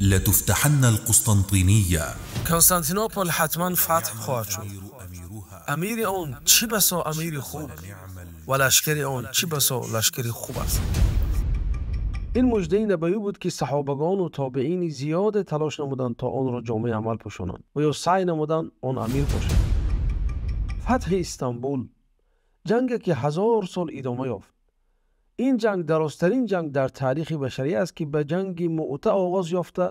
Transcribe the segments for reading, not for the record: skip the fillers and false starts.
لتفتحن القسطنطينية. Константинопол ҳатман фатҳ хоҳад шуд. Амири он чӣ басо амири хуб ва лашкари он чӣ басо лашкари хуб аст. Ин муждаи набавӣ буд, ки саҳобагону тобеини зиёде талош намуданд, то онро ҷомаи амал пӯшонанд ва ё саъй намуданд он амир бошад. Фатҳи Истанбул, ҷанге ки 1000 сол идома ёфт. Ин ҷанг дарозтарин ҷанг дар таърихи башарӣ аст, ки ба ҷанги Муъта оғоз ёфта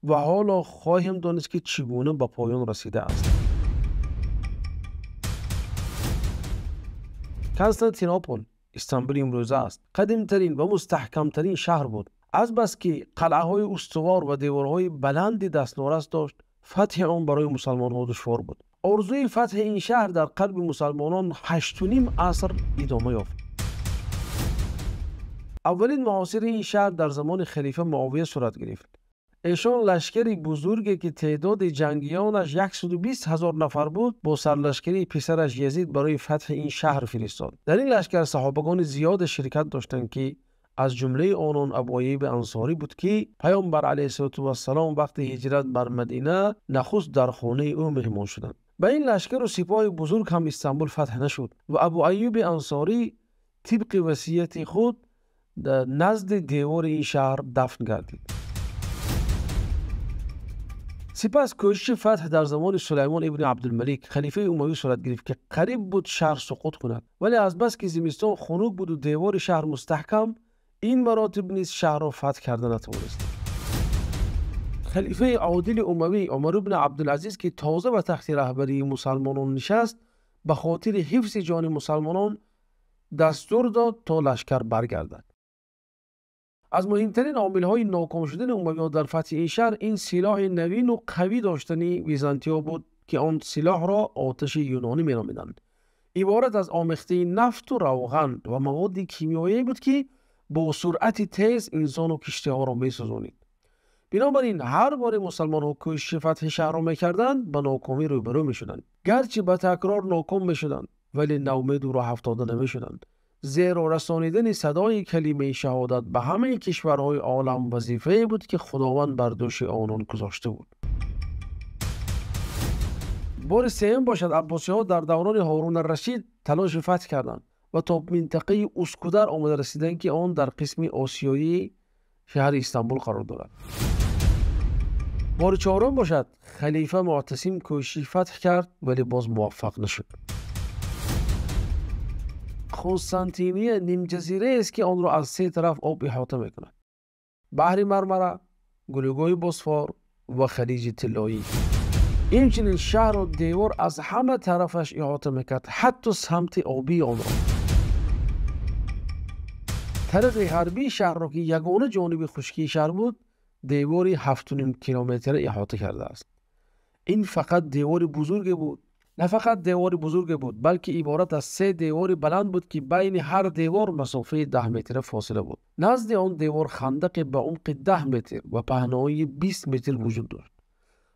ва ҳоло хоҳем донист, ки чӣ гуна ба поён расидааст. Константинопол Истанбули имрӯза аст. Қадимтарин ва мустаҳкамтарин шаҳр буд. Азбаски қалъаҳои устувор ва деворҳои баланди дастнорас дошт, фатҳи он барои мусалмонҳо душвор буд. Орзуи фатҳи ин шаҳр дар қалби мусалмонон 8.5 аср идома ёфт. Аввалин муҳосири ин шаҳр дар замони халифа Муовия сурат гирифт. Эшон лашкари бузурге, ки теъдоди ҷангиёнаш 120 000 нафар буд, бо сарлашкарии писараш Язид барои фатҳи ин шаҳр фиристод. Дар ин лашкар саҳобагони зиёде ширкат доштанд, ки аз ҷумлаи онон Абу Айюби Ансорӣ буд, ки Паёмбар алайҳиссалоту вассалом вақти ҳиҷрат бар Мадина нахуст дар хонаи ӯ меҳмон шуданд. Ба ин лашкару сипоҳи бузург ҳам Истанбул фатҳ нашуд ва Абу Айюби Ансорӣ тибқи васияти худ назди девори ин шаҳр дафн гардид. Сипас кӯшиши фатҳ дар замони Сулаймон ибни Абдулмалик, халифаи умавӣ, сурат гирифт, ки қариб буд шаҳр суқут кунад, вале азбаски зимистон хунук буду девори шаҳр мустаҳкам, ин маротиб низ шаҳрро фатҳ карда натавонист. Халифаи одили умавӣ Умар ибни Абдулазиз, ки тоза ба тахти раҳбарии мусалмонон нишаст, ба хотири ҳифзи ҷони мусалмонон дастур дод, то лашкар баргардад. Аз муҳимтарин омилҳои ноком шудани умавиҳо дар фатҳи ин шаҳр ин силоҳи навину қавӣ доштани византиҳо буд, ки он силоҳро оташи юнонӣ меномиданд. Иборат аз омехтаи нафту равған ва маводи кимиёие буд, ки бо суръати тез инсону киштиҳоро месӯзонид. Бинобар ин ҳар боре мусалмонҳо кӯшиши фатҳи шаҳрро мекарданд, ба нокомӣ рӯбарӯ мешуданд. Гарчи ба такрор ноком мешуданд, вале наумеду роҳафтода намешуданд, зеро расонидани садои калимаи шаҳодат ба ҳамаи кишварҳои олам вазифае буд, ки Худованд бар дӯши онон гузошта буд. Бори сеюм бошад, аббосиҳо дар даврони Ҳорун ар-Рашид талоши фатҳ карданд ва то минтақаи Ускудар омада расиданд, ки он дар қисми осиёии шаҳри Истанбул қарор дорад. Бори чорум бошад, халифа Муътасим кӯшиши фатҳ кард, вале боз муваффақ нашуд. Константиния нимҷазираест, ки онро аз се тараф об иҳота мекунад: баҳри Мармара, гулӯгоҳи Босфор ва Халиҷи Тиллоӣ. Инчунин шаҳрро девор аз ҳама тарафаш иҳота мекард, ҳатто самти обии онро. Тарафи ғарбии шаҳрро, ки ягона ҷониби хушкии шаҳр буд, девори 7.5 километра иҳота кардааст. Ин фақат девори бузурге буд. На фақат девори бузурге буд, балки иборат аз се девори баланд буд, ки байни ҳар девор масофаи 10 метра фосила буд. Назди он девор хандақе ба умқи 10 метр ва паҳноии 20 метр вуҷуд дошт.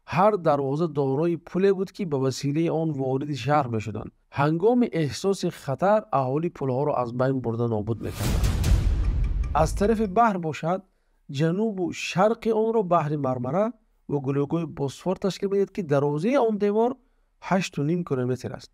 Ҳар дарвоза дорои пуле буд, ки ба василаи он вориди шаҳр мешуданд. Ҳангоми эҳсоси хатар аҳолӣ пулҳоро аз байн бурда нобуд мекарданд. Аз тарафи баҳр бошад, ҷанубу шарқи онро баҳри Мармара ва гулӯгоҳи Босфор ташкил медиҳад, ки дарозаи он девор 8.5 километр аст.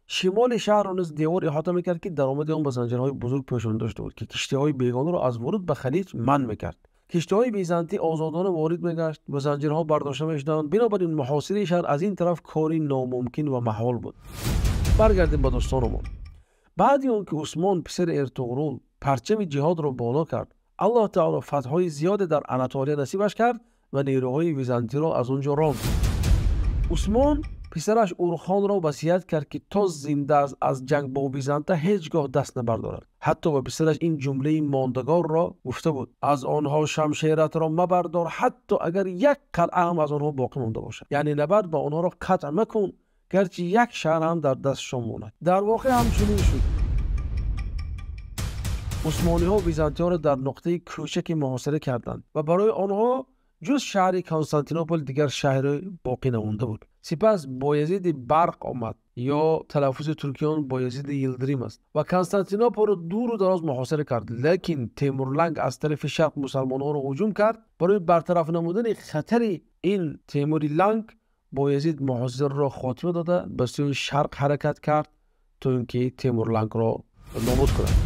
Шимоли шаҳрро низ девор иҳота мекард, ки даромади он ба занҷираҳои бузург пӯшонда дошта буд, ки киштиҳои бегонаро аз вуруд ба халиҷ манъ мекард. Киштиҳои византӣ озодона ворид мегашт ва занҷираҳо бардошта мешуданд. Бинобар ин муҳосираи шаҳр аз ин тараф кори номумкин ва маҳол буд. Баргардем ба достонамон. Баъди он ки Усмон писари Эртуғрул парчами ҷиҳодро боло кард, Аллоҳ таоло фатҳҳои зиёде дар Анатолия насибаш кард ва нерӯҳои византиро аз он ҷо ронд. Усмон писараш Урхонро васият кард, ки то зинда аст аз ҷанг бо Византа ҳеҷ гоҳ даст набардорад. Ҳатто ба писараш ин ҷумлаи мондагорро гуфта буд: аз онҳо шамшератро мабардор, ҳатто агар як қалъа ҳам аз онҳо боқӣ монда бошад. Яъне набард ба онҳоро қатъ макун, гарчи як шаҳр ҳам дар дастшон монад. Дар воқеъ ҳамчунин шуд. Усмониҳо византиҳоро дар нуқтаи кӯчаке муҳосира карданд ва барои онҳо Ҷуз шаҳри Константинопол дигар шаҳре боқӣ намонда буд. Сипас Боязиди Барқ омад, ё талаффузи туркиён Боязиди Йилдирим аст, ва Константинополро дуру дароз муҳосира кард. Лекин Темурланг аз тарафи шарқ мусалмонҳоро ҳуҷум кард. Барои бартараф намудани хатари ин Темури Ланг, Боязид муҳосираро хотима дода ба сӯи шарқ ҳаракат кард, то ин ки Темурлангро нобуд кунад.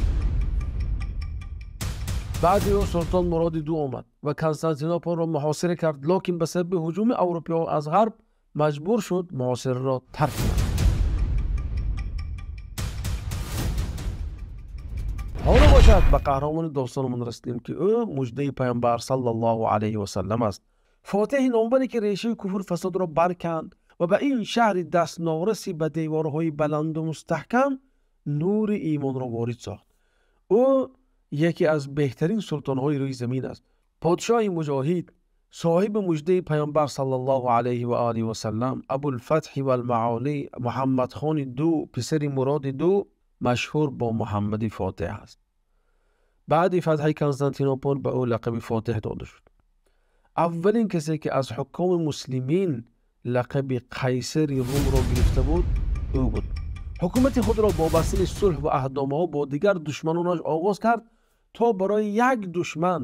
Баъди ӯ Султон Муроди Ду омад ва Константинополро муҳосира кард, лекин ба сабаби ҳуҷуми аврупоиҳо аз ғарб маҷбур шуд муҳосираро тарк кунад. Ҳоло бошад ба қаҳрамони достонамон расидем, ки ӯ муждаи Пайғамбар саллаллоҳу алайҳи васаллам аст. Фотиҳи номбаре, ки решаи куфр фасодро барканд ва ба ин шаҳри дастнораси ба деворҳои баланду мустаҳкам нури имонро ворид сохт. Ӯ яке аз беҳтарин султонҳои рӯи замин аст. Подшоҳи муҷоҳид, соҳиби муждаи Пайғамбар саллаллоҳу алайҳи ва олиҳи васаллам, Абулфатҳи валмаолӣ, Муҳаммадхони Ду, писари Муроди Ду, машҳур бо Муҳаммади Фотиҳ аст. Баъди фатҳи Константинопол ба ӯ лақаби Фотиҳ дода шуд. Аввалин касе, ки аз ҳукоми муслимин лақаби Қайсари Румро гирифта буд, ӯ буд. Ҳукумати худро бо бастани сулҳ ва аҳдномаҳо бо дигар душманонаш оғоз кард, то барои як душман,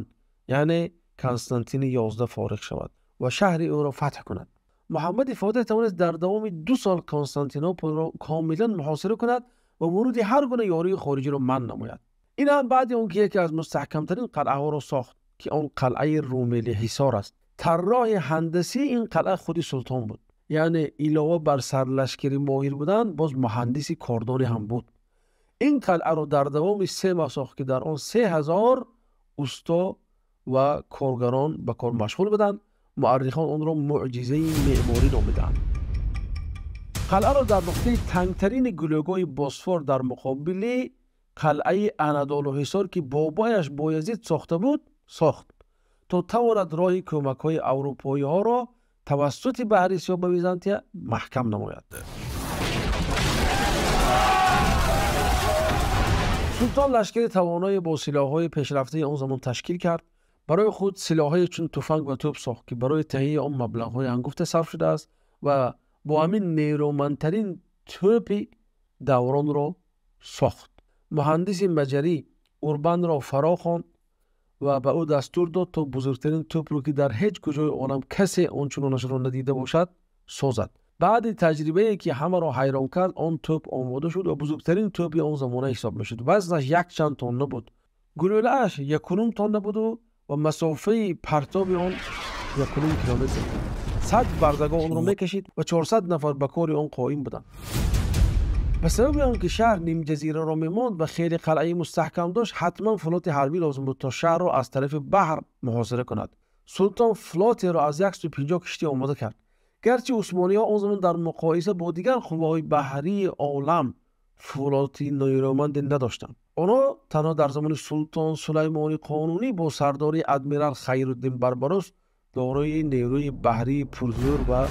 яъне Константини 11, фориғ шавад ва шаҳри ӯро фатҳ кунад. Муҳаммади Фотиҳ тавонист дар давоми 2 сол Константинополро комилан муҳосира кунад ва вуруди ҳар гуна ёрии хориҷиро манъ намояд. Ин ҳам баъди он ки яке аз мустаҳкамтарин қалъаҳоро сохт, ки он қалъаи Румели Ҳисор аст. Тарроҳи ҳандасии ин қалъа худи султон буд. Яъне илова бар сарлашкари моҳир будан, боз муҳандиси кордоне ҳам буд. Ин қалъаро дар давоми 3 моҳ сохт, ки дар он 3000 усто ва коргарон ба кор машғул буданд. Муаррихон онро муъҷизаи меъморӣ номидаанд. Қалъаро дар нуқтаи тангтарини гулӯгоҳи Босфор дар муқобили қалъаи Анадолу Ҳисор, ки бобояш Боязид сохта буд, сохт, то тавонад роҳи кӯмакҳои аврупоиҳоро тавассути баҳри Сиёҳ ба Византия маҳкам намояд. Султон лашкари тавоное бо силоҳҳои пешрафтаи он замон ташкил кард. Барои худ силоҳҳое чун туфанг ва тӯб сохт, ки барои таҳияи он маблағҳои ҳангуфта сарф шудааст ва бо ҳамин нерӯмандтарин тӯпи давронро сохт. Муҳандиси маҷарӣ Урбанро фаро хонд ва ба ӯ дастур дод, то бузургтарин тӯпро, ки дар ҳеҷ куҷои олам касе он чунонашро надида бошад, созад. Баъди таҷрибае, ки ҳамаро ҳайрон кард, он тӯп омода шуд ва бузургтарин тӯпи он замона ҳисоб мешуд. Вазнаш якчанд тонна буд, гулӯлааш 1,5 тонна буду ва масофаи партоби он 1,5 километр. 100 бардагоҳ онро мекашид ва 400 нафар ба кори он қоим буданд. Ба сабаби он ки шаҳр нимҷазираро мемонд ва хеле қалъаи мустаҳкам дошт, ҳатман флоти ҳарбӣ лозим буд, то шаҳрро аз тарафи баҳр муҳосира кунад. Султон флотеро аз 150 киштӣ омода кард. Гарчи усмониҳо он замон дар муқоиса бо дигар қувваҳои баҳрии олам флоти нерӯманде надоштанд. Онҳо танҳо дар замони Султон Сулаймони Қонунӣ бо сардории адмирал Хайруддин Барбарос дорои нерӯи баҳрии пурзӯр ва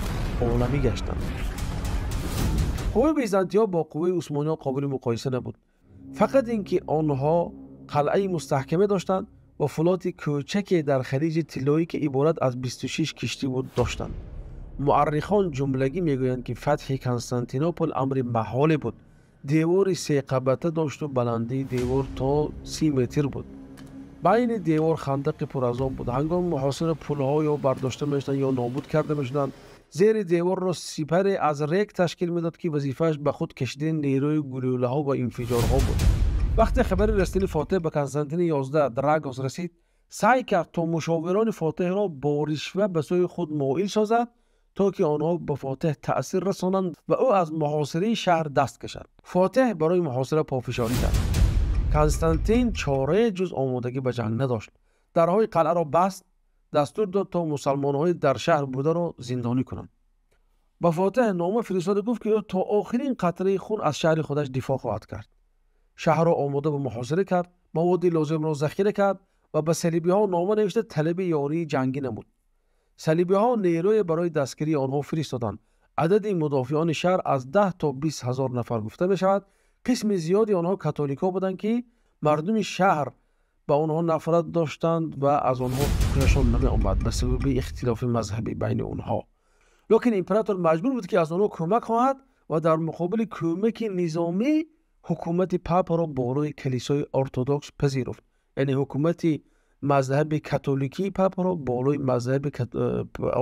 оламӣ гаштанд. Қувваи византиҳо бо қувваи усмониҳо қобили муқоиса набуд. Фақат ин ки онҳо қалъаи мустаҳкаме доштанд ва флоти кӯчаке дар халиҷи Тиллоӣ, ки иборат аз 26 киштӣ буд, доштанд. Муаррихон ҷумлагӣ мегӯянд, ки фатҳи Константинопол амри маҳоле буд. Девори сеқабата дошту баландии девор то 30 метр буд. Байни девор хандақи пуразоб буд. Ҳангоми муҳосира пулҳо ё бардошта мешуданд ё нобуд карда мешуданд. Зери деворро сипаре аз рег ташкил медод, ки вазифааш ба худ кашидани нерӯи гулӯлаҳо ва инфиҷорҳо буд. Вақте хабари расидани Фотиҳ ба Константини 11 Драгос расид, саъй кард, то мушовирони Фотиҳро бо ришва ба сӯи худ моил созад, то ки онҳо ба Фотиҳ таъсир расонанд ва ӯ аз муҳосираи шаҳр даст кашад. Фотиҳ барои муҳосира пофишорӣ кард. Константин чорае ҷуз омодагӣ ба ҷанг надошт. Дарҳои қалъаро баст, дастур дод, то мусалмонҳои дар шаҳр бударо зиндонӣ кунанд. Ба Фотиҳ нома фиристода гуфт, ки ӯ то охирин қатраи хун аз шаҳри худаш дифоъ хоҳад кард. Шаҳрро омода ба муҳосира кард, маводи лозимро захира кард ва ба салибиҳо нома навишта талаби ёрии ҷангӣ намуд. Салибиҳо нерӯе барои дастгирии онҳо фиристоданд. Адади мудофиони шаҳр аз 10 то 20 ҳазор нафар гуфта мешавад. Қисми зиёди онҳо католикҳо буданд, ки мардуми шаҳр ба онҳо нафрат доштанд ва аз онҳо хушашон намеомад ба сабаби ихтилофи мазҳабӣ байни онҳо. Лекин император маҷбур буд, ки аз онҳо кӯмак хоҳад ва дар муқобили кӯмаки низомӣ ҳукумати папаро болои калисои ортодокс пазируфт. Яъне ҳукумати мазҳаби католикии папаро болои мазҳаби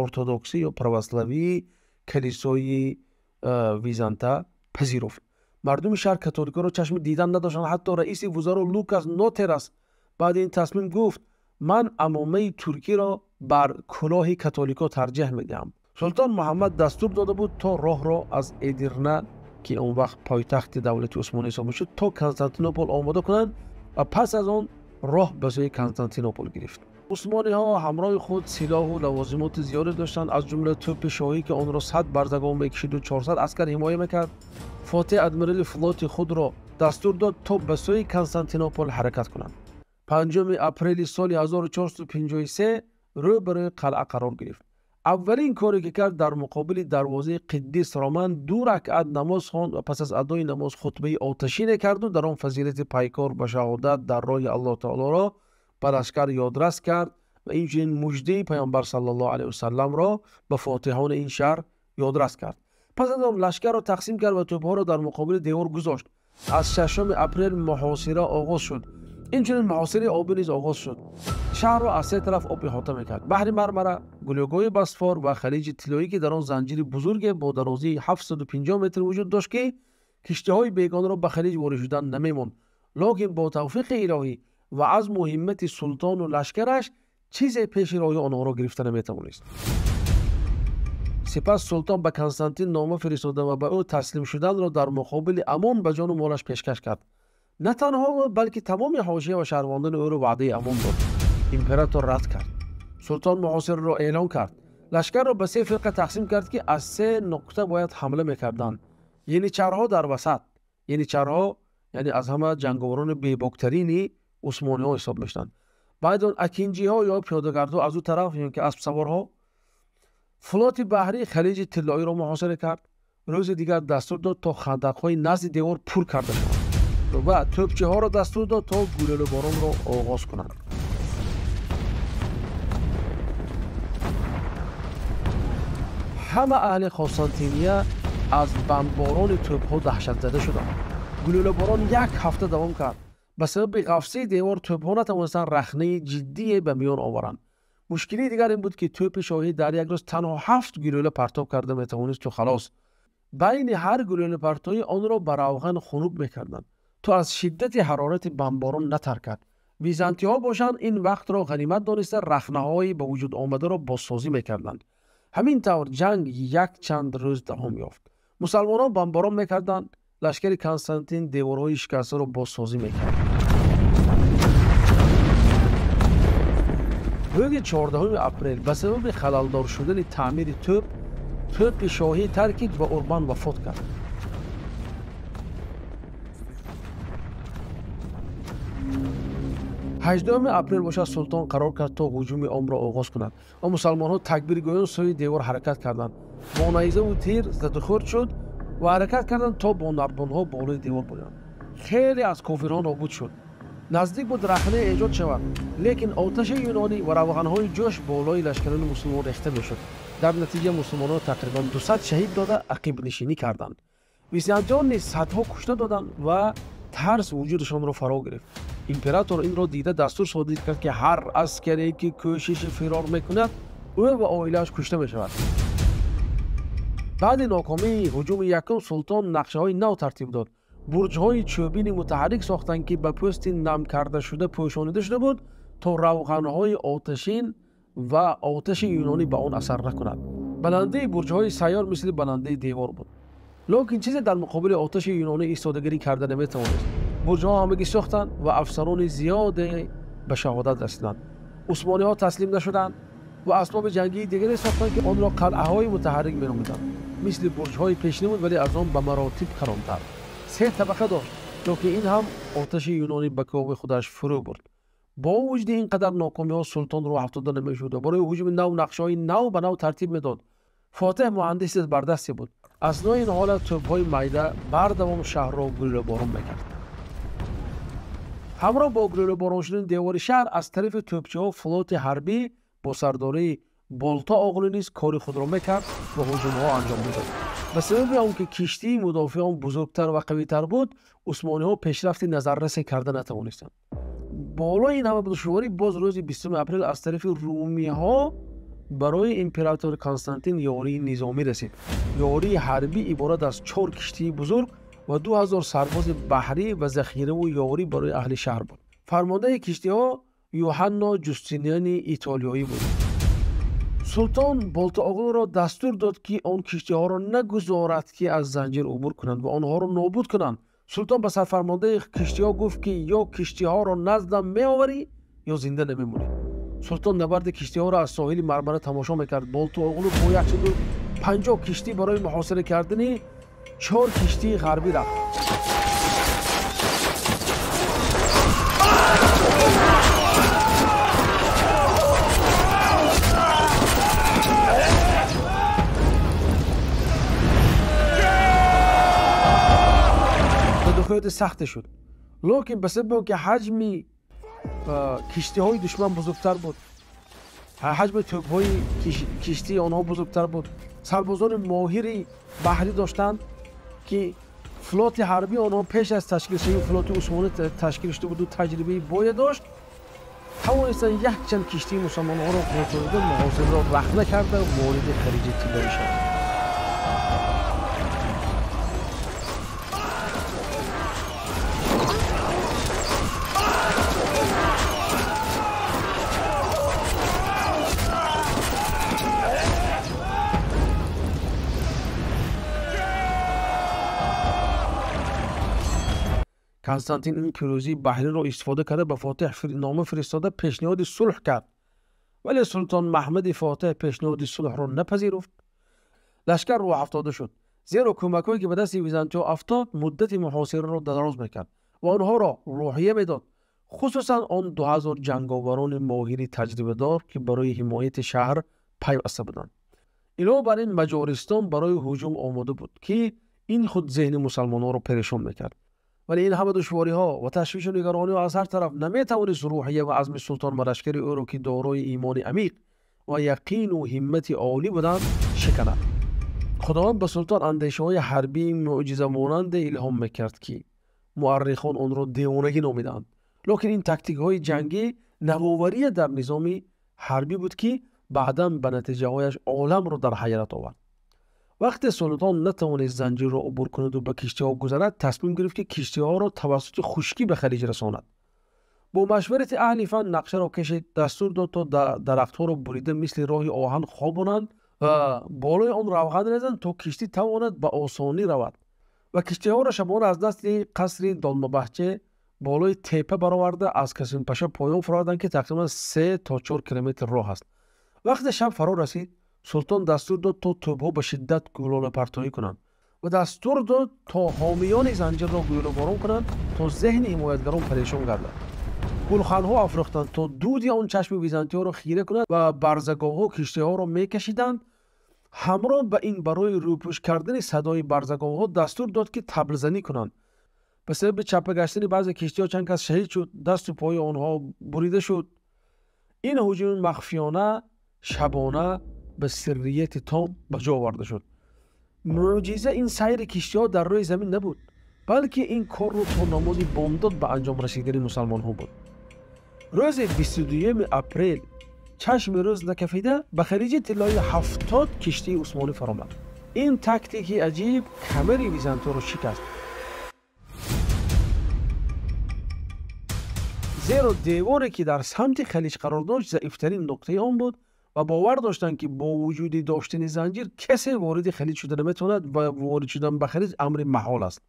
ортодоксӣ ё православии калисои византа пазируфт. Мардуми шаҳр католикаро чашми дидан надоштанд. Ҳатто раиси вузаро Лукас Нотерас баъди ин тасмим гуфт: ман амомаи туркиро бар кулоҳи католико тарҷиҳ медиҳам. Султон Муҳаммад дастур дода буд, то роҳро аз Эдирна, ки он вақт пойтахти давлати Усмонӣ ҳисоб мешуд, то Константинопол омода кунанд ва пас аз он роҳ ба сӯи Константинопол гирифт. Усмониҳо ҳамроҳи худ силоҳу лавозимоти зиёде доштанд, аз ҷумла тӯпи шоҳӣ, ки онро 100 бардагон мекишиду 400 аскар ҳимоя мекард. Фотеҳ адмирали флоти худро дастур дод, то ба сӯи Константинопол ҳаракат кунанд. 5 апрели соли 1453 рӯ ба рӯи қалъа қарор гирифт. Аввалин коре ки кард, дар муқобили дарвозаи Қиддис Роман 2 ракъат намоз хонд ва пас аз адои намоз хутбаи оташине карду дар он фазилати пайкор ба шаҳодат дар роҳи Аллоҳ таолоро ба лашкар ёдрас кард ва инчунин муждаи Паёмбар саллаллоҳу алайҳи васалламро ба фотиҳони ин шаҳр ёдрас кард. Пас аз он лашкарро тақсим кард ва тӯпҳоро дар муқобили девор гузошт. Аз 6 апрел муҳосира оғоз шуд. Инчунин муҳосираи обӣ низ оғоз шуд. Шаҳрро аз се тараф об иҳота мекард: баҳри Мармара, гулӯгоҳи Босфор ва халиҷи Тиллоӣ, ки дар он занҷири бузурге бо дарозии 750 метр вуҷуд дошт, ки киштиҳои бегонаро ба халиҷ ворид шудан намемонд. Лекин бо тавфиқи илоҳӣ ва азму ҳиммати султону лашкараш чизе пеши роҳи онҳоро гирифта наметавонист. Сипас султон ба Константин нома фиристода ва ба ӯ таслим шуданро дар муқобили амон ба ҷону молаш пешкаш кард. На танҳо ӯ, балки тамоми ҳошия ва шаҳрвандони ӯро ваъдаи амон дод. Император рад кард. Султон муҳосираро эълон кард. Лашкарро ба 3 фирқа тақсим кард, ки аз 3 нуқта бояд ҳамла мекарданд. Еничарҳо дар васат. Еничарҳо яъне аз ҳама ҷанговарони бебоктарини усмониҳо ҳисоб мешуданд. Баъд он акинҷиҳо ё пиёдагардҳо аз ӯ тараф, ё ки аспсаворҳо. Флоти баҳрӣ халиҷи Тиллоиро муҳосира кард. Рӯзи дигар дастур дод, то хандақҳои назди девор пур карда шаванд ва тӯпчиҳоро дастур дод, то гулӯлаборонро оғоз кунанд. Ҳама аҳли Константиния аз бамборони тӯпҳо даҳшатзада шуданд. Гулӯлаборон як ҳафта давом кард. Ба сабаби ғафсии девор тӯпҳо натавонистанд рахнаи ҷиддие ба миён оваранд. Мушкилии дигар ин буд, ки тӯпи шоҳӣ дар як рӯз танҳо 7 гулӯла партоб карда метавонист, то халос. Байни ҳар гулӯлапартоӣ онро ба равған хунук мекарданд, то аз шиддати ҳарорати бамборон натаркад. Византиҳо бошанд, ин вақтро ғанимат дониста рахнаҳои ба вуҷуд омадаро бозсозӣ мекарданд. Ҳамин тавр ҷанг якчанд рӯз давом ёфт. Мусалмонон бамборон мекарданд, лашкари Константин деворҳои шикастаро бозсозӣ мекард. Рӯзи 14 апрел ба сабаби халалдор шудани таъмири тӯп, тӯпи шоҳӣ таркид ва Урбан вафот кард. 18 апрел бошад, султон қарор кард, то ҳуҷуми омро оғоз кунад ва мусалмонҳо такбиргӯён сӯи девор ҳаракат карданд. Бо найзаву тир задухӯрд шуд ва ҳаракат карданд, то бо нардбонҳо болои девор буранд. Хеле аз кофирҳо нобуд шуд. Наздик буд рахнае эҷод шавад, лекин оташи юнонӣ ва равғанҳои ҷӯш болои лашкарони мусулмон рехта мешуд. Дар натиҷа мусулмонон тақрибан 200 шаҳид дода ақибнишинӣ карданд. Византиён низ садҳо кушта доданд ва тарс вуҷудашонро фаро гирифт. Император инро дида дастур содир кард, ки ҳар аскаре ки кӯшиши фирор мекунад, ӯ ва оилааш кушта мешавад. Баъди нокомии ҳуҷуми якум султон нақшаҳои нав тартиб дод. Бурҷҳои чӯбини мутаҳаррик сохтанд, ки ба пӯсти нам кардашуда пӯшонида шуда буд, то равғанҳои оташин ва оташи юнонӣ ба он асар накунад. Баландии бурҷҳои сайёр мисли баландии девор буд. Лекин чизе дар муқобили оташи юнонӣ истодагирӣ карда наметавонист. Бурҷҳо ҳамагӣ сохтанд ва афсарони зиёде ба шаҳодат расиданд. Усмониҳо таслим нашуданд ва асбоби ҷангии дигаре сохтанд, ки онро қалъаҳои мутаҳаррик меномиданд. Мисли бурҷҳои пешинӣ буд, вале аз он ба маротиб калонтар. 3 табақа дошт, лекин ин ҳам оташи юнонӣ ба кови худаш фурӯ бурд. Бо вуҷуди ин қадар нокомиҳо султон роҳ афтода намешуд ва барои ҳуҷуми нав нақшаҳои нав ба нав тартиб медод. Фотеҳ муҳандиси бардасте буд. Аснои ин ҳолат тӯпҳои майда бардавом шаҳрро гулӯлаборон мекард. Ҳамроҳ бо гулӯлаборон шудани девори шаҳр аз тарафи тӯпчиҳо флоти ҳарбӣ бо сардории Болта оғлу низ кори худро мекард ва ҳуҷумҳо анҷом медод. Ба сабаби он ки киштии мудофион бузургтар ва қавитар буд, усмониҳо пешрафти назаррасе карда натавонистанд. Болои ин ҳама душворӣ боз рӯзи 20 апрел аз тарафи румиҳо барои император Константин ёрии низомӣ расид. Ёрии ҳарбӣ иборат аз 4 киштии бузург ва 2000 сарбози баҳрӣ ва захираву ёрӣ барои аҳли шаҳр буд. Фармондаи киштиҳо Юҳанно Ҷустиниани итолиёӣ буд. Султон Болтаоғлуро дастур дод, ки он киштиҳоро нагузорад, ки аз занҷир убур кунанд ва онҳоро нобуд кунанд. Султон ба сарфармондаи киштиҳо гуфт, ки ё киштиҳоро наздам меоварӣ, ё зинда намемонӣ. Султон набарди киштиҳоро аз соҳили Мармара тамошо мекард. Болтаоғлу бо 150 киштӣ барои муҳосира кардани 4 киштии ғарбӣ рафт. Тадохулоти сахте шуд, лекин ба сабаби он ки ҳаҷми киштиҳои душман бузургтар буд, ҳаҷми тӯбҳои киштии онҳо бузургтар буд, сарбозони моҳири баҳрӣ доштанд, ки флоти ҳарбии онҳо пеш аз ташкил шудани флоти усмонӣ ташкил шуда буду таҷрибаи боя дошт, тавонистанд якчанд киштии мусалмонҳоро ғӯтонида муҳосираро рахна карда вориди Халиҷи Тиллоӣ шаванд. Константин ин пирӯзии баҳриро истифода карда ба Фотиҳ нома фиристода пешниҳоди сулҳ кард, вале султон Маҳмади Фотиҳ пешниҳоди сулҳро напазируфт. Лашкар рӯҳафтода шуд, зеро кӯмакҳое ки ба дасти византиё афтод муддати муҳосираро дароз мекард ва онҳоро рӯҳия медод, хусусан он 2000 ҷанговарони моҳири таҷрибадор, ки барои ҳимояти шаҳр пайваста буданд. Илова бар ин, Маҷористон барои ҳуҷум омода буд, ки ин худ зеҳни мусалмонҳоро перешон мекард. Вале ин ҳама душвориҳо ва ташвишу нигарониҳо аз ҳар тараф наметавонист рӯҳия ва азми султон ва лашкари ӯро, ки дорои имони амиқ ва яқину ҳиммати олӣ буданд, шиканад. Худованд ба султон андешаҳои ҳарбии мӯъҷизамонанде илҳом мекард, ки муаррихон онро девонагӣ номиданд. Лекин ин тактикҳои ҷангӣ навоварие дар низоми ҳарбӣ буд, ки баъдан ба натиҷаҳояш оламро дар ҳайрат овард. Вақте султон натавонист занҷирро убур кунаду ба киштиҳо гузарад, тасмим гирифт, ки киштиҳоро тавассути хушкӣ ба халиҷ расонад. Бо машварати аҳли фан нақшаро кашид, дастур дод то дарахтҳоро бурида мисли роҳи оҳан хобонанд ва болои он равған резанд, то киштӣ тавонад ба осонӣ равад. Ва киштиҳоро шабона аз дасти қасри Долмабаҳче болои тепа бароварда аз Касимпаша поён фуроварданд, ки тақрибан 3 то 4 километр роҳ аст. Вақте шаб фаро расид, султон дастур дод то тӯбҳо ба шиддат гулолапартоӣ кунанд ва дастур дод то ҳомиёни занҷирро гулӯлаборон кунанд, то зеҳни ҳимоятгарон парешон гардад. Гулханҳо афрӯхтанд то дуди он чашми византиёро хира кунад ва барзагоҳҳо киштиҳоро мекашиданд. Ҳамроҳ ба ин барои рӯпӯш кардани садои барзагоҳҳо дастур дод, ки таблзанӣ кунанд. Ба сабаби чапа гаштани баъзе киштиҳо чанд кас шаҳид шуд, дасту пои онҳо бурида шуд. Ин ҳуҷуми махфиёна шабона ба сиррияти том ба ҷо оварда шуд. Мӯъҷиза ин сайри киштиҳо дар рӯи замин набуд, балки ин корро то намози бомдод ба анҷом расидани мусалмонҳо буд. Рӯзи 22 апрел чашми рӯз накафида ба Халиҷи Тиллоӣ 70 киштии усмонӣ фаромад. Ин тактики аҷиб камари византиёро шикаст, зеро деворе ки дар самти халиҷ қарор дошт заифтарин нуқтаи он буд ва бовар доштанд, ки бо вуҷуди доштани занҷир касе вориди халиҷ шуда наметавонад ва ворид шудан ба халиҷ амри маҳол аст.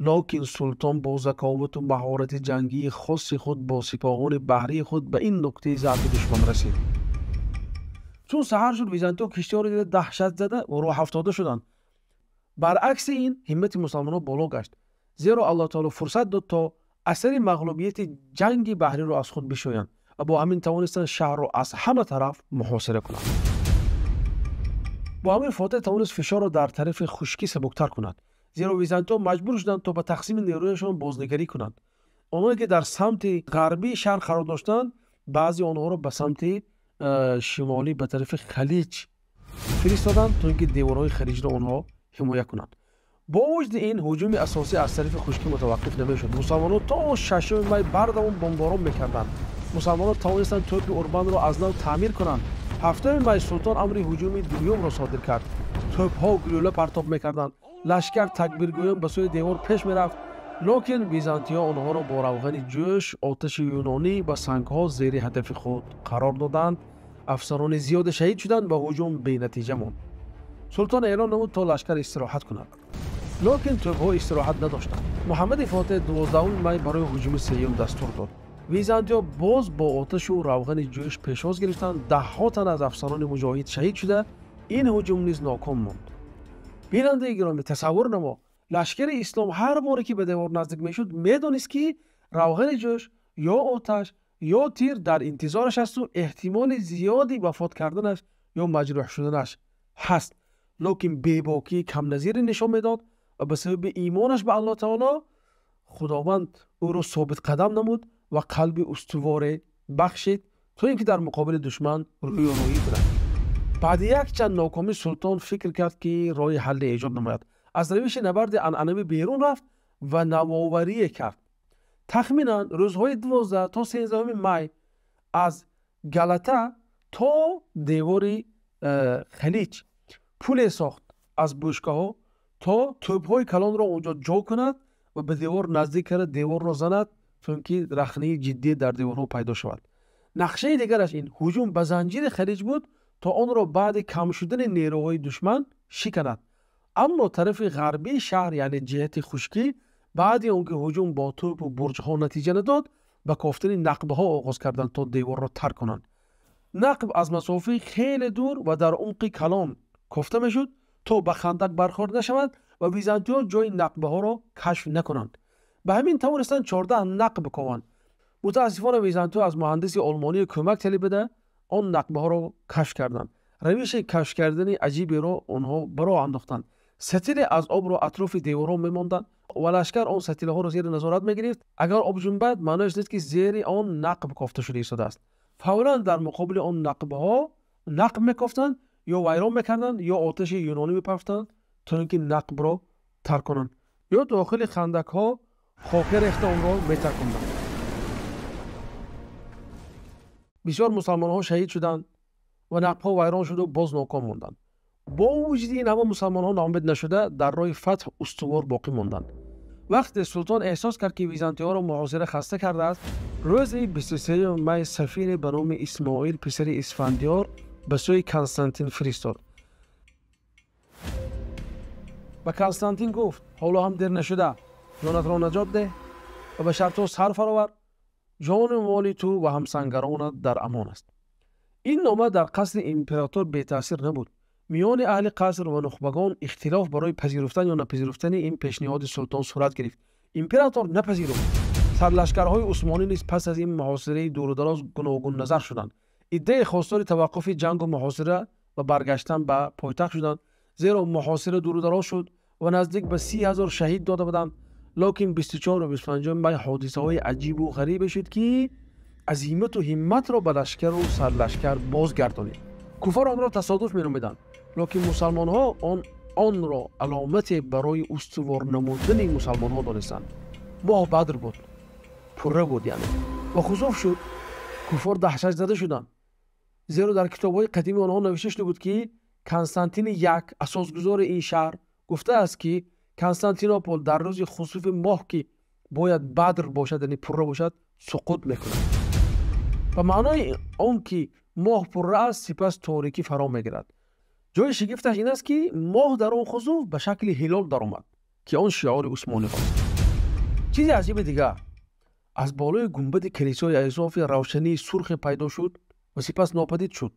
Лекин султон бо заковату маҳорати ҷангии хоси худ бо сипоҳони баҳрии худ ба ин нуқтаи заъфи душман расид. Чун саҳар шуд, византиё киштиҳоро дида даҳшат зада ва рӯҳафтода шуданд. Баръакси ин ҳиммати мусалмонҳо боло гашт, зеро Аллоҳ таоло фурсат дод то асари мағлубияти ҷанги баҳриро аз худ бишӯянд ва бо ҳамин тавонистанд шаҳрро аз ҳама тараф муҳосира кунанд. Бо ҳамин Фотиҳ тавонист фишорро дар тарафи хушкӣ сабуктар кунад, зеро византиё маҷбур шуданд то ба тақсими нерӯяшон бознигарӣ кунанд. Онҳое ки дар самти ғарбии шаҳр қарор доштанд, баъзе онҳоро ба самти шимолӣ ба тарафи Халиҷ фиристоданд, то ин ки деворҳои Халиҷро онҳо ҳимоя кунанд. Бо вуҷуди ин, ҳуҷуми асосӣ аз тарафи хушкӣ мутаваққиф намешуд. Мусалмонҳо то 6 май бардавом бомборон мекарданд. Мусалмонҳо тавонистанд тӯпи Урбанро аз нав таъмир кунанд. 7 май султон амри ҳуҷуми дуюмро содир кард. Тӯпҳо гулӯла партоб мекарданд. Лашкар такбиргӯён ба сӯи девор пеш мерафт, лекин византиҳо онҳоро бо равғани ҷӯш, оташи юнонӣ ва сангҳо зери ҳадафи худ қарор доданд. Афсарони зиёде шаҳид шуданд ва ҳуҷум бенатиҷа монд. Султон эълон намуд то лашкар истироҳат кунад, лекин тӯпҳо истироҳат надоштанд. Муҳаммади Фотеҳ 12 май барои ҳуҷуми сеюм дастур дод. Византиҳо боз бо оташу равғани ҷӯш пешвоз гирифтанд. Даҳҳо тан аз афсарони муҷоҳид шаҳид шуда, ин ҳуҷум низ ноком монд. Бинандаи гиромӣ, тасаввур намо, лашкари ислом ҳар боре ки ба девор наздик мешуд, медонист ки равғани ҷӯш ё оташ ё тир дар интизораш асту эҳтимоли зиёди вафот карданаш ё маҷрӯҳ шуданаш ҳаст. Лекин бебокии камназире нишон медод ва ба сабаби имонаш ба Аллоҳ таоло Худованд ӯро собитқадам намуд ва қалби устуворе бахшид, то ин ки дар муқобили душман рӯёрӯӣ кунад. Баъди якчанд нокомӣ султон фикр кард, ки роҳи ҳалле эҷод намояд. Аз равиши набарди анъанавӣ берун рафт ва навоварие кард. Тахминан рӯзҳои 12 то 13 май аз Галата то девори Халиҷ пуле сохт аз бушкаҳо, то тӯбҳои калонро онҷо ҷо кунад ва ба девор наздик карда деворро занад, то ин ки рахнаи ҷиддӣ дар деворҳо пайдо шавад. Нақшаи дигараш ин ҳуҷум ба занҷири Халиҷ буд, то онро баъди кам шудани нерӯҳои душман шиканад. Аммо тарафи ғарбии шаҳр, яъне ҷиҳати хушкӣ, баъди он ки ҳуҷум бо тӯпу бурҷҳо натиҷа надод, ба кофтани нақбҳо оғоз карданд, то деворро тарк кунанд. Нақб аз масофаи хеле дур ва дар умқи калон кофта мешуд, то ба хандак бархӯрд нашавад ва византиҳо ҷои нақбҳоро кашф накунанд. Ба ҳамин тавонистанд 14 нақб кованд. Мутаассифона византиҳо аз муҳандиси олмонӣ кӯмак талабида он нақбҳоро кашф карданд. Равиши кашф кардани аҷиберо онҳо ба роҳ андохтанд. Сатиле аз обро атрофи деворҳо мемонданд ва лашкар он сатилаҳоро зери назорат мегирифт. Агар об ҷунбад, маънояш нест, ки зери он нақб кофта шуда истодааст. Фавран дар муқобили он нақбҳо нақб мекофтанд, ё вайрон мекарданд, ё оташи юнонӣ мепафтанд, то ин ки нақбро тарк кунанд, ё дохили хандакҳо хоке рехта онро метарконданд. Бисёр мусалмонҳо шаҳид шуданд ва нақбҳо вайрон шуду боз ноком монданд. Бо вуҷуди ин ҳама мусалмонҳо ноумед нашуда, дар роҳи фатҳ устувор боқӣ монданд. Вақте султон эҳсос кард, ки византиҳоро муҳосира хаста кардааст, рӯзи 23 май сафире ба номи Исмоил писари Исфандиёр ба сӯи Константин фиристод. Ба Константин гуфт: ҳоло ҳам дер нашуда, ҷонатро наҷот деҳ ва ба шартҳо сар фаровар, ҷону моли ту ва ҳамсангаронат дар амон аст. Ин нома дар қасри император бетаъсир набуд. Миёни аҳли қаср ва нухбагон ихтилоф барои пазируфтан ё напазируфтани ин пешниҳоди султон сурат гирифт. Император напазируфт. Сарлашкарҳои усмонӣ низ пас аз ин муҳосираи дурудароз гуногунназар шуданд. Иддаи хостори таваққуфи ҷангу муҳосира ва баргаштан ба пойтахт шуданд, зеро муҳосира дурудароз шуд ва наздик ба 30 000 шаҳид дода буданд. Лекин 24 ва 25 май ҳодисаҳои аҷибу ғарибе шуд, ки азимату ҳимматро ба лашкару сарлашкар бозгардонид. Куффор онро тасодуф меномиданд, лекин мусалмонҳо онро аломате барои устувор намудани мусалмонҳо донистанд. Моҳ Бадр буд, пурра буд яъне, ва хусуф шуд. Куффор даҳшатзада шуданд, зеро дар китобҳои қадими онҳо навишта шуда буд, ки Константини як, асосгузори ин шаҳр, гуфтааст, ки Константинопол дар рӯзи хусуфи моҳ, ки бояд Бадр бошад, яъне пурра бошад, суқут мекунад. Ба маънои он ки моҳ пурра аст, сипас торикӣ фаро мегирад. Ҷои шигифташ ин аст, ки моҳ дар он хусуф ба шакли ҳилол даромад, ки он шиори усмониҳост. Чизи аҷиби дигар, аз болои гунбади калисои Айсофия равшании сурхе пайдо шуд ва сипас нопадид шуд,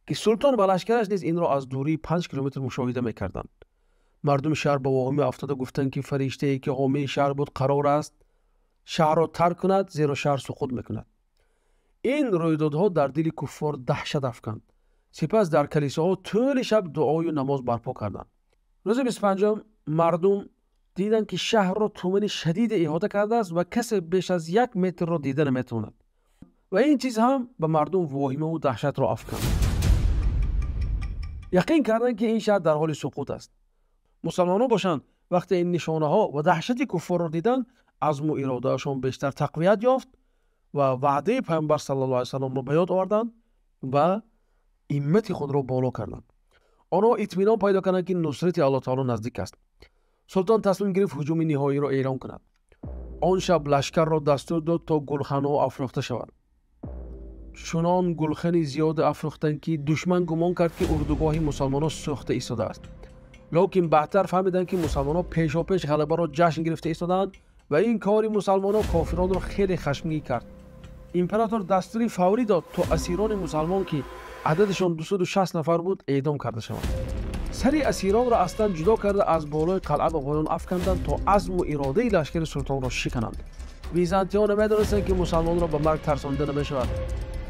ки султон ва лашкараш низ инро аз дурии 5 километр мушоҳида мекарданд. Мардуми шаҳр ба воҳимӣ афтода гуфтанд, ки фариштае, ки ҳомии шаҳр буд, қарор аст шаҳрро тарк кунад, зеро шаҳр суқут мекунад. Ин рӯйдодҳо дар дили куффор даҳшат афканд. Сипас дар калисоҳо тӯли шаб дуою намоз барпо карданд. Рӯзи 25 мардум диданд, ки шаҳрро тумани шадиде иҳота кардааст ва касе беш аз 1 метрро дида наметавонад. Ва ин чиз ҳам ба мардум воҳимаву даҳшатро афканд. Яқин карданд, ки ин шаҳр дар ҳоли суқут аст. Мусалмонҳо бошанд, вақте ин нишонаҳо ва даҳшати куффорро диданд, азму иродаашон бештар тақвият ёфт ва ваъдаи Пайғамбар саллаллоҳу алайҳи васалламро ба ёд оварданд ва ҳиммати худро боло карданд. Онҳо итминон пайдо карданд, ки нусрати Аллоҳ таоло наздик аст. Султон тасмим гирифт ҳуҷуми ниҳоиро эълон кунад. Он шаб лашкарро дастур дод, то гулханҳо афрӯхта шаванд. Чунон гулхани зиёде афрӯхтанд, ки душман гумон кард, ки урдугоҳи мусалмонҳо сӯхта истодааст. Лекин баъдтар фаҳмиданд, ки мусалмонҳо пешопеш ғалабаро ҷашн гирифта истодаанд ва ин кори мусалмонҳо кофиронро хеле хашмгин кард. Император дастури фаврӣ дод, то асирони мусалмон, ки ададашон 260 нафар буд, эъдом карда шаванд. Сари асиронро аслан ҷудо карда аз болои қалъа ба поён афканданд, то азму иродаи лашкари султонро шикананд. Византиҳо намедонистанд, ки мусалмонро ба марг тарсонда намешавад,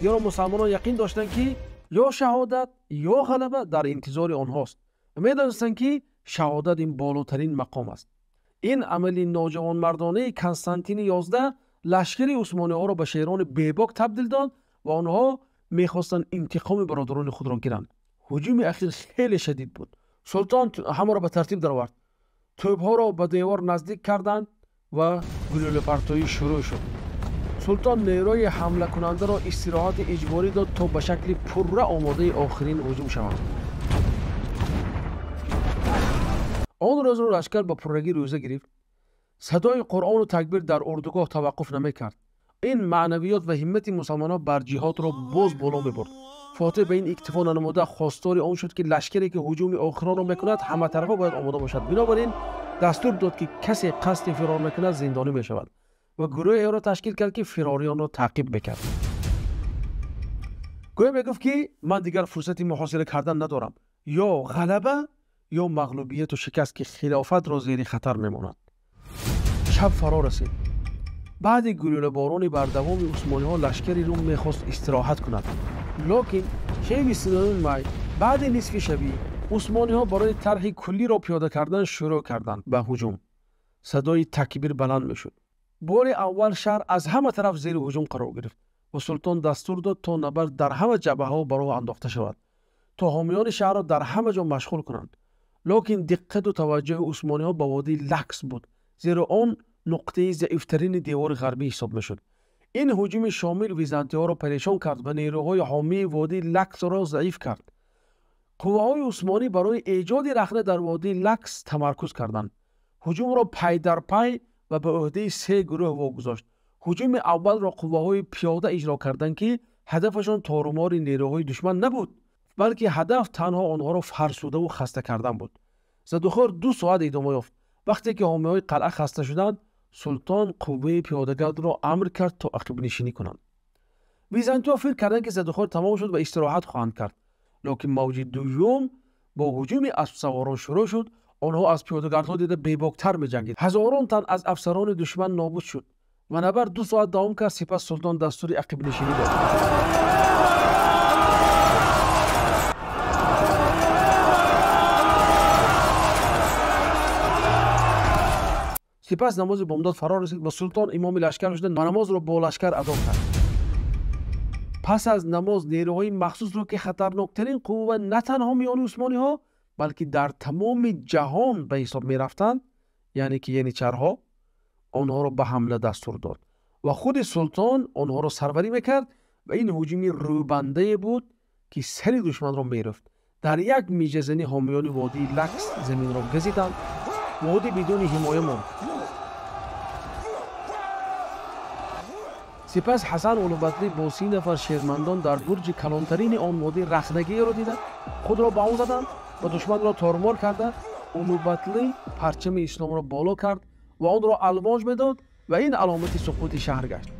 зеро мусалмонон яқин доштанд, ки ё шаҳодат ё ғалаба дар интизори онҳост ва медонистанд, ки шаҳодат ин болотарин мақом аст. Ин амали ноҷавонмардонаи Константини 11 лашкари усмониҳоро ба шерони бебок табдил дод ва онҳо мехостанд интиқоми бародарони худро гиранд. Ҳуҷуми ахир хеле шадид буд. Султон ҳамаро ба тартиб даровард. Тӯбҳоро ба девор наздик карданд ва гулӯлапартоӣ шурӯъ шуд. Султон нерӯи ҳамлакунандаро истироҳати иҷборӣ дод, то ба шакли пурра омодаи охирин ҳуҷум шаванд. Он рӯзро лашкар ба пуррагӣ рӯза гирифт. Садои Қуръону такбир дар урдугоҳ таваққуф намекард. Ин маънавиёт ва ҳиммати мусалмонҳо бар ҷиҳодро боз боло мебурд. Фотиҳ ба ин иктифо нанамуда хостори он шуд, ки лашкаре, ки ҳуҷуми охиронро мекунад, ҳаматарафа бояд омода бошад. Бинобар ин дастур дод, ки касе қасди фирор мекунад, зиндонӣ мешавад ва гурӯҳеро ташкил кард, ки фирориёнро таъқиб мекард. Гӯё мегуфт, ки ман дигар фурсати муҳосира кардан надорам, ё ғалаба ё мағлубияту шикаст, ки хилофатро зери хатар мемонад. Шаб фаро расид. Баъди гулӯлаборони бардавоми усмониҳо лашкари Рум мехост истироҳат кунад. Лекин шаби 29 май баъди нисфи шабӣ усмониҳо барои тарҳи куллиро пиёда кардан шурӯъ карданд ба ҳуҷум. Садои такбир баланд мешуд. Бори аввал шаҳр аз ҳама тараф зери ҳуҷум қарор гирифт ва султон дастур дод, то набард дар ҳама ҷабҳаҳо ба роҳ андохта шавад, то ҳомиёни шаҳрро дар ҳама ҷо машғул кунанд. Лекин диққату таваҷҷӯҳи усмониҳо ба водии Лакс буд, зеро он нуқтаи заифтарини девори ғарбӣ ҳисоб мешуд. Ин ҳуҷуми шомил византиҳоро парешон кард ва нерӯҳои ҳомии водии Лаксро заиф кард. Қувваҳои усмонӣ барои эҷоди рахна дар водии Лакс тамаркуз карданд. Ҳуҷумро пай дар пай ва ба ӯҳдаи се гурӯҳ вогузошт. Ҳуҷуми аввалро қувваҳои пиёда иҷро карданд, ки ҳадафашон торумори нерӯҳои душман набуд, балки ҳадаф танҳо онҳоро фарсудаву хаста кардан буд. Задухӯр 2 соат идома ёфт. Вақте ки ҳомиҳои қалъа хаста шуданд, султон қувваи пиёдагардро амр кард, то ақибнишинӣ кунанд. Византиҳо фикр карданд, ки задухӯр тамом шуд ва истироҳат хоҳанд кард. Лекин мавҷи дуюм бо ҳуҷуми аспсаворон шурӯъ шуд. Онҳо аз пиёдагардҳо дида бебоктар меҷангид. Ҳазорон тан аз афсарони душман нобуд шуд ва набард 2 соат давом кард. Сипас султон дастури ақибнишинӣ дод. Сипас намози бомдод фаро расид ва султон имоми лашкар шуда намозро бо лашкар адо кард. Пас аз намоз нерӯҳои махсусро, ки хатарноктарин қувва на танҳо миёни усмониҳо, балки дар тамоми ҷаҳон ба ҳисоб мерафтанд, яъне ки яничарҳо, онҳоро ба ҳамла дастур дод ва худи султон онҳоро сарварӣ мекард ва ин ҳуҷуми рӯбандае буд, ки сари душманро мерифт. Дар як мижазанӣ ҳомиёни водии Лакс заминро газиданд. Водӣ бидуни ҳимоя монд. Сипас Ҳасан Улубатлӣ бо 30 нафар шермандон дар бурҷи калонтарини он водӣ рахнагиеро дида, худро ба он заданд ва душманро тормор карда, Улубатлӣ парчами исломро боло кард ва онро алвоҷ медод ва ин аломати суқути шаҳр гашт.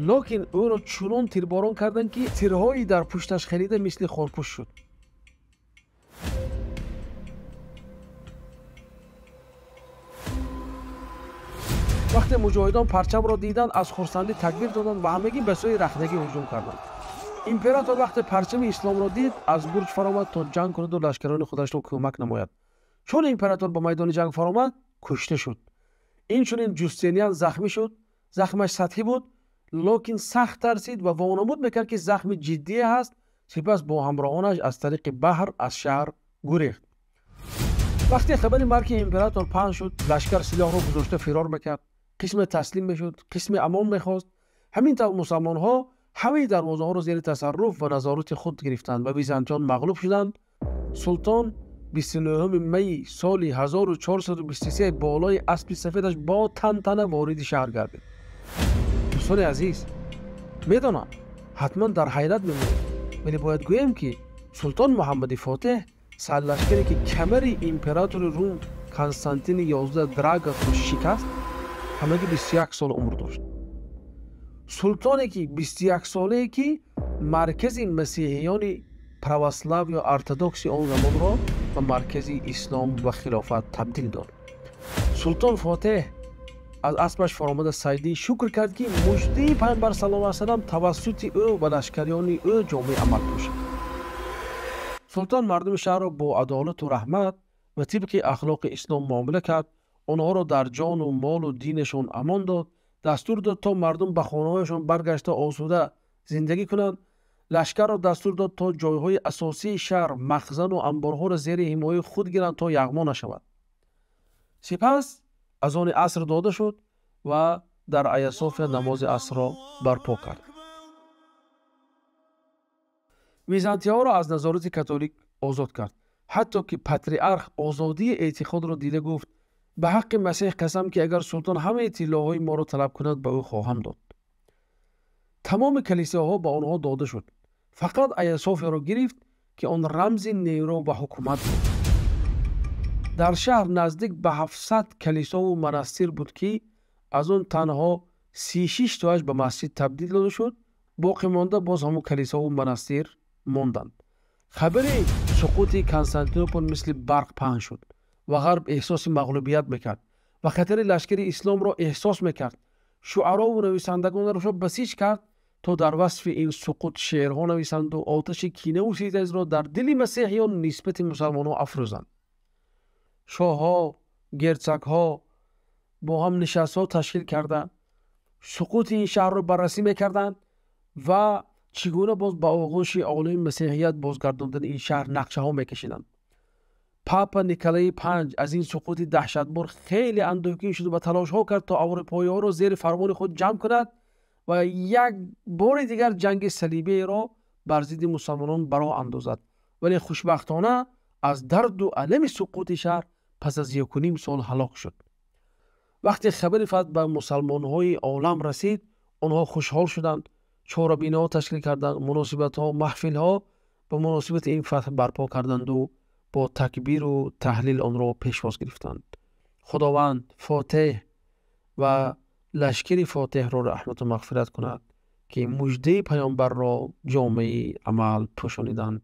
Лекин ӯро чунон тирборон карданд, ки тирҳои дар пушташ харида мисли хорпӯш шуд. Вақте муҷоҳидон парчамро диданд, аз хурсандӣ такбир доданд ва ҳамагӣ ба сӯи рахнагӣ ҳуҷум карданд. Император вақте парчами исломро дид, аз бурҷ фаромад, то ҷанг кунаду лашкарони худашро кӯмак намояд. Чун император ба майдони ҷанг фаромад, кушта шуд. Инчунин Ҷустиниан захмӣ шуд. Захмаш сатҳӣ буд, Лекин сахт тарсид ва вонамуд мекард, ки захми ҷиддие ҳаст. Сипас бо ҳамроҳонаш аз тариқи баҳр аз шаҳр гурехт. Вақте хабари марги император паҳн шуд, лашкар силоҳро гузошта фирор мекард. Қисме таслим мешуд, қисме амон мехост. Ҳамин тавр мусалмонҳо ҳамаи дарвозаҳоро зери тасарруф ва назорати худ гирифтанд ва византиён мағлуб шуданд. Султон 29 май соли 1423 болои аспи сафедаш бо тантана вориди шаҳр гардид. Дӯстони азиз, медонам, ҳатман дар ҳайрат мемонед, вале бояд гӯем, ки Султон Муҳаммади Фотеҳ, сарлашкаре ки камари императори Рум Константини 11 Драгасро шикаст, ҳамагӣ 21 сол умр дошт. Султоне ки 21-солае ки маркази масеҳиёни православ ё ортодокси он замонро ба маркази ислом ва хилофат табдил дод. Султон Фотеҳ аз аспаш фаромада саждаи шукр кард, ки муждаи Пайғамбар саллаллоҳу алайҳи васаллам тавассути ӯ ва лашкариёни ӯ ҷомеи амал пӯшид. Султон мардуми шаҳрро бо адолату раҳмат ва тибқи ахлоқи ислом муомила кард. Онҳоро дар ҷону молу динашон амон дод. Дастур дод, то мардум ба хонаҳояшон баргашта осуда зиндагӣ кунанд. Лашкарро дастур дод, то ҷойҳои асосии шаҳр, махзану амборҳоро зери ҳимояи худ гиранд, то яғмо нашавад. Сипас азони аср дода шуд ва дар Аясофия намози асрро барпо кард. Византиҳоро аз назорати католик озод кард, ҳатто ки патриарх озодии эътиқодро дида гуфт: ба ҳаққи Масеҳ қасам, ки агар султон ҳамаи тиллоҳои моро талаб кунад, ба ӯ хоҳам дод. Тамоми калисоҳо ба онҳо дода шуд. Фақат Аясофияро гирифт, ки он рамзи нерӯ ва ҳукумат буд. Дар шаҳр наздик ба 700 калисову монастир буд, ки аз он танҳо 36 тоаш ба масҷид табдил дода шуд. Боқӣ монда боз ҳамон калисову монастир монданд. Хабари суқути Константинопол мисли барқ паҳн шуд ва ғарб эҳсоси мағлубият мекард ва хатари лашкари исломро эҳсос мекард. Шуарову нависандагонро басиҷ кард, то дар васфи ин суқут шеърҳо нависанду оташи кинаву ситезро дар дили масеҳиён нисбати мусалмонҳо афрӯзанд. Шоҳҳо, герцогҳо бо ҳам нишастҳо ташкил карда, суқути ин шаҳрро баррасӣ мекарданд ва чӣ гуна боз ба оғӯши олами масеҳият бозгардондани ин шаҳр нақшаҳо мекашиданд. Папа Николаи панҷ аз ин суқути даҳшатбор хеле андӯҳгин шуд ва талошҳо кард, то аврупоиҳоро зери фармони худ ҷамъ кунад ва як бори дигар ҷанги салибиеро бар зидди мусалмонон ба роҳ андозад. Вале хушбахтона аз дарду алами суқути шаҳр пас аз 1,5 сол ҳалок шуд. Вақте хабари фатҳ ба мусалмонҳои олам расид, онҳо хушҳол шуданд, чорабинаҳо ташкил карданд, муносибатҳо, маҳфилҳо ба муносибати ин фатҳ барпо карданду бо такбиру таҳлил онро пешвоз гирифтанд. Худованд Фотеҳ ва лашкари Фотеҳро раҳмату мағфират кунад, ки муждаи Паёмбарро ҷомеи амал пӯшониданд.